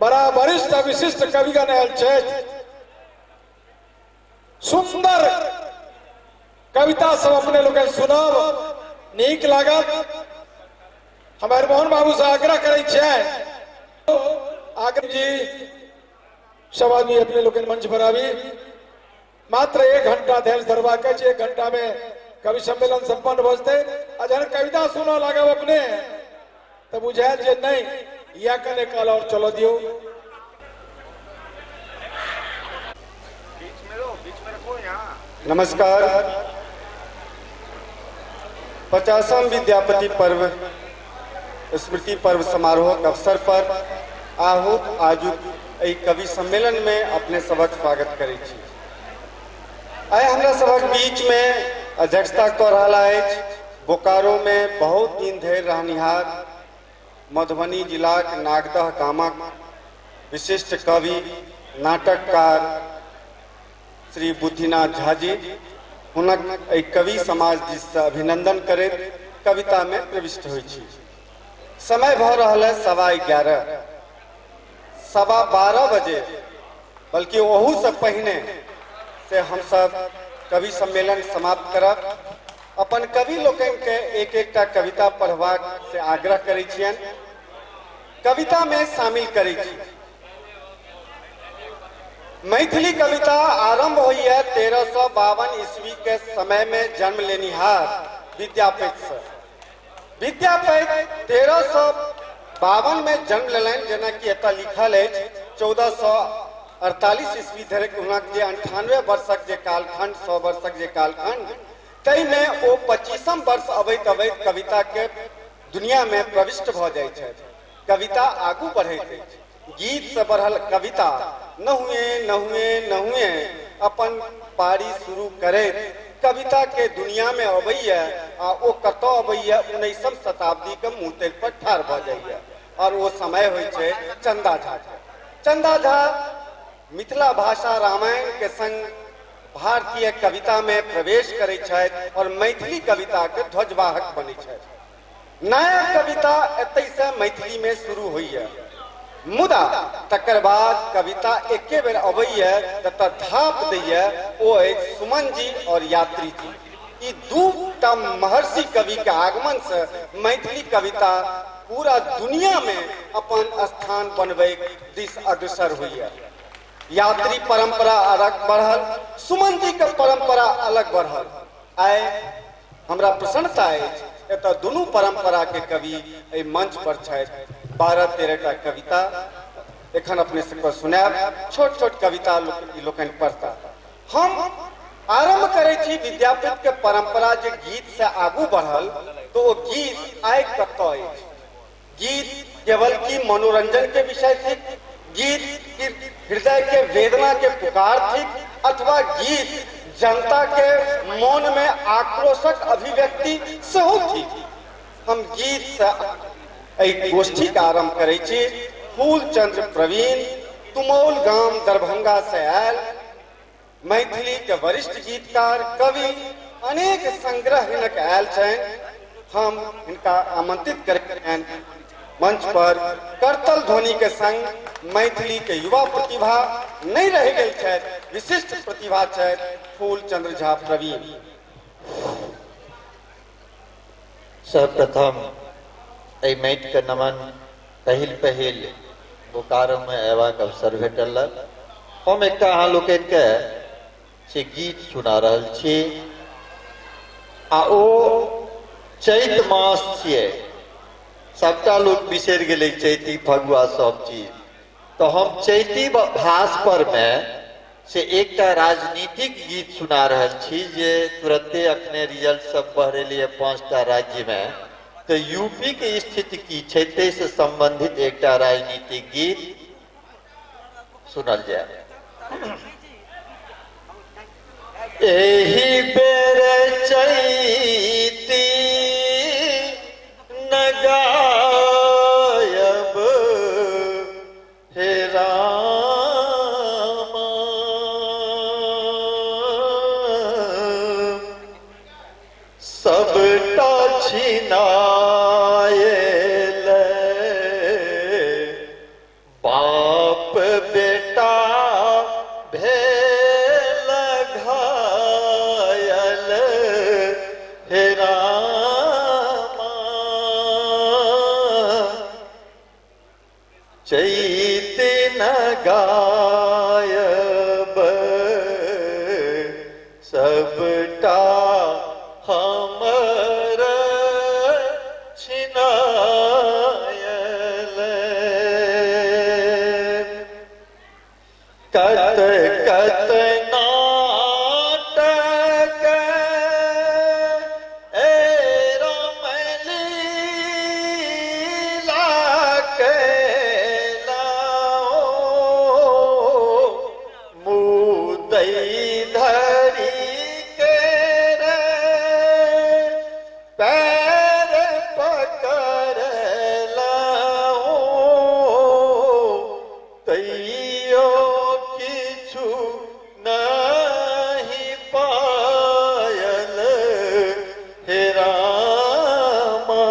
बड़ा वरिष्ठ आ विशिष्ट कविगण आयल छथि। सुंदर कविता सब अपने लोकनि सुनब, नीक लागत। हम हरिमोहन बाबू से आग्रह करै छियनि, आग्रह जी सब आदमी अपने लोकनि मंच पर आबी। मात्र 1 घंटा धैर्य धरबाक अछि, 1 घंटा में कवि सम्मेलन संपन्न भऽ जेतै। आ जहन कविता सुनऽ लागब अपने तऽ बुझायत जे नहि, इएह कने काल और चलऽ दियौ। नमस्कार। 50म विद्यापति पर्व स्मृति पर्व समारोहक अवसर पर आहूत आजुक एहि कवि सम्मेलन में अपने सबक स्वागत करै छी। आइ हमरा सबक बीच में अध्यक्षता कऽ रहल अछि बोकारो में बहुत दिन धरि रहनिहार मधुबनी जिलाक नागदह गामक विशिष्ट कवि नाटककार श्री बुद्धिनाथ झा जी। हुनक एहि कवि समाज दिससँ अभिनंदन करैत कविता में प्रविष्ट होइ छी। समय भऽ रहल है 11:15, 12:15 बजे, बल्कि ओहूसँ पहिने से हमसब कवि सम्मेलन समाप्त करब। अपन कवि लोकनिके एक एकटा कविता पढ़बाक से आग्रह करै छियनि, कविता में शामिल करै छी। मैथिली कविता आरंभ होइए 1352 ईस्वी के समय में जन्म लेनिहार विद्यापति से। विद्यापति 1352 में जन्म लेलनि, जेनाकि एतऽ लिखल अछि 1448 ईस्वी धरि हुनक जे 98 वर्षक जे कालखंड, 100 वर्षक जे कालखंड, ताहिमे ओ 25म वर्ष अबैत अबैत कविता के दुनिया में प्रविष्ट भऽ जाइ छथि। कविता आगू बढ़ैत अछि। गीत से बढ़ल कविता नहुए नहुए नहुए अपन पारी शुरू करैत कविता के दुनिया में अबैया आ ओ कतऽ अबैया 19वीं शताब्दी के मुँहतरि पर ठाढ़ भऽ जाइया। और ओ समय होइ छै चंदा झा के। चंदा झा मिथिला भाषा रामायण के संग भारतीय कविता में प्रवेश करै छथि और मैथिली कविता के ध्वजवाहक बनै छथि। नया कविता एतै से मैथिली में शुरू होइया, मुदा तकर बाद कविता एके बेर अबैया जतऽ धाप दैया ओ अछि सुमन जी और यात्री जी। ई दूटा महर्षि कवि के आगमन से मैथिली कविता पूरा दुनिया में अपन स्थान बनबै दिस अग्रसर होइया। यात्री परंपरा अलग बढ़ल, सुमन जी के परंपरा अलग बढ़ल। आइ हमरा प्रसन्नता अछि एतऽ दुनू परंपरा के कवि एहि मंच पर छथि। 12-13 टा कविता एखन अपने सबके सुनायब, छोट छोट कविता लोकनि पढ़ता। हम आरंभ करै छी विद्यापति के परंपरा जे गीत से आगू बढ़ल, तो ओ गीत आइ कतऽ अछि। गीत केवल की मनोरंजन के विषय थिक, गीत हृदय के वेदना के पुकार थिक, अथवा गीत जनता के मन में आक्रोशक अभिव्यक्ति सेहो थिक। हम गीत से एहि गोष्ठी के आरंभ करै छी। फूलचंद्र प्रवीण तुमौल गाम दरभंगा से आयल मैथिली के वरिष्ठ गीतकार कवि, अनेक संग्रह हिनक आयल छनि। हम हिनका आमंत्रित करैत मंच पर करतल ध्वनि के संग मैथिली के युवा प्रतिभा नहीं रह गेल छथि, विशिष्ट प्रतिभा छथि फूलचंद्र झा प्रवीण। सर्वप्रथम एहि माटि के नमन। पहिल पहिल बोकारो में अयबाक अवसर भेटल। हम एकटा अहाँ लोकनिके से गीत सुना रहल छी आ ओ चैत मास छियै। सबटा लोक बिसरि गेलै चैती फगुआ सब चीज, तऽ हम चैती भास पर में से एकटा राजनीतिक गीत सुना रहल छी जे तुरंते अखने रिजल्ट सब बहरेलैए 5टा राज्य में, तऽ यूपी के स्थिति की छै ताहिसँ संबंधित एकटा राजनीतिक गीत सुनल जाय। एहि बेर चैती न गायब हे राम, सबटा छिनायल बाण बाप बेटा भेल घायल हे रामा, चैत न गायब सबटा हमर छिनायल। कत कत नाटक ए राम लीला कैलाओ, मुदई धरी के रे पैर पकड़लाओ, तैयो किछु नहीं पायल हे रामा,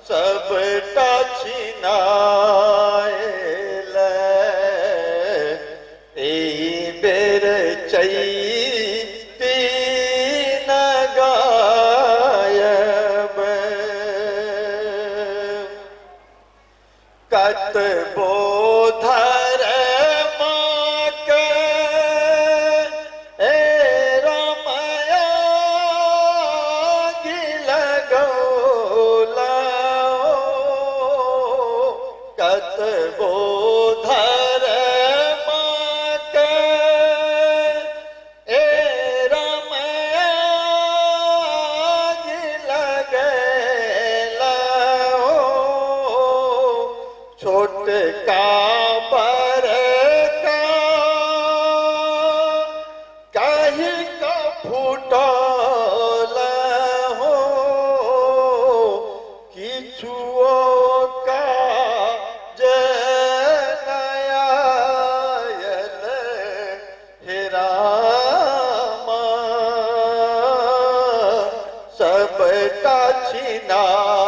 सबटा छिनायल। एहि बेर चैती न गायब। कतबो धर्मक ए राम आगि लगौलाओ, कतबो धर्मक ए राम आगि लगौलाओ, छोटका बड़का कहि का फूटल हो, किछुओ काज नहि आयल हे रामा, सबटा छिनायल।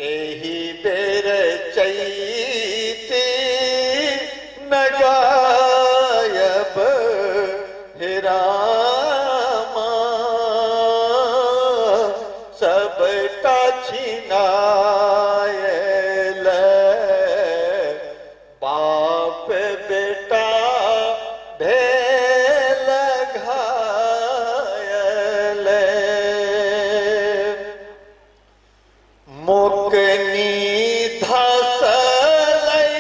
एहि बेर चैती न गायब हे रामा, सबटा छिनायल। बाप बेटा भेल घायल। मोकनी धसलै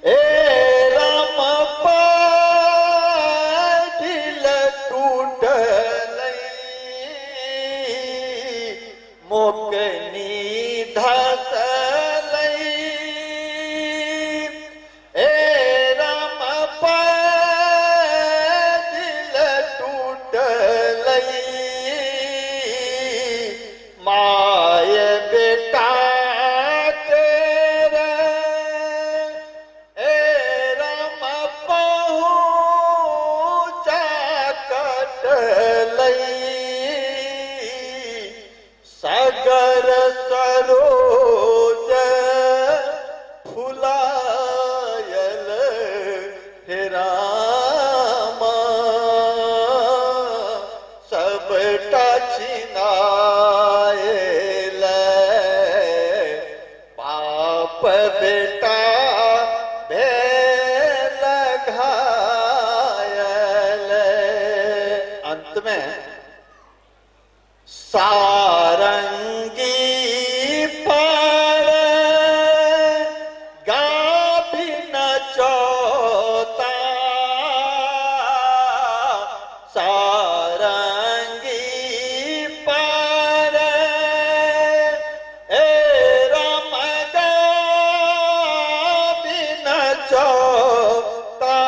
ए राम पाटिल टूटलै, मोकनी धसलै ए राम पाटिल टूटलै, माय बेटा तेरे ए राम पहुँचा कटलै, सगर सरोज फुलायल हे रामा, सबटा छिनायल। बाप बेटा भेल घायल। अंत में सारंगी पर गाभी नचौता, सारंगी पर ए राम गाभी नचौता,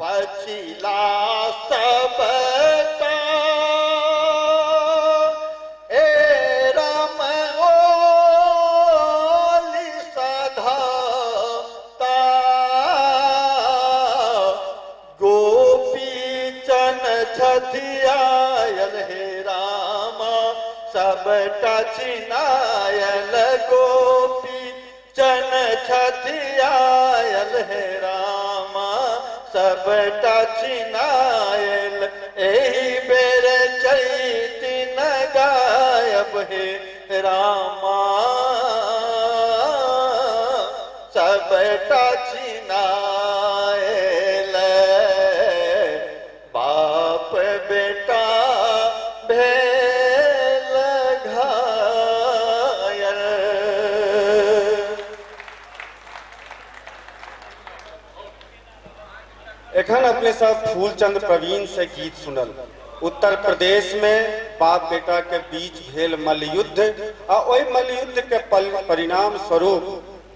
पछिला सबटा सबटा छिनायल गोपी जन छथि आयल हे रामा सबटा छिनायल एहि बेर चैती न गायब हे रामा सबटा छिनायल बाप बेटा भेल घायल। एखन अपने सब फूलचंद प्रवीण से गीत सुनल। उत्तर प्रदेश में बाप बेटा के बीच भेल मल्लयुद्ध आ ओहि मल्लयुद्ध के परिणाम स्वरूप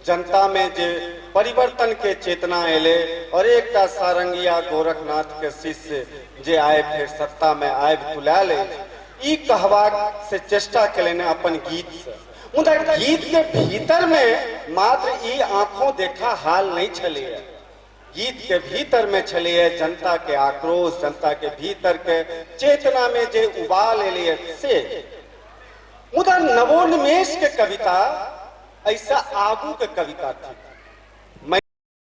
जनता में जे परिवर्तन के चेतना एले और एकटा सारंगिया गोरखनाथ के शिष्य जे आए फिर सत्ता में आबि तुलायल अछि, ई कहबाक से चेष्टा केलनि अपन गीत से। मुदा गीत के भीतर में मात्र ई आंखों देखा हाल नहीं छलैया, गीत के भीतर में छलैया जनता के आक्रोश, जनता के भीतर के चेतना में जे उबाल एलैया से। मुदा नवोन्मेष के कविता ऐसा आगू के कविता थी।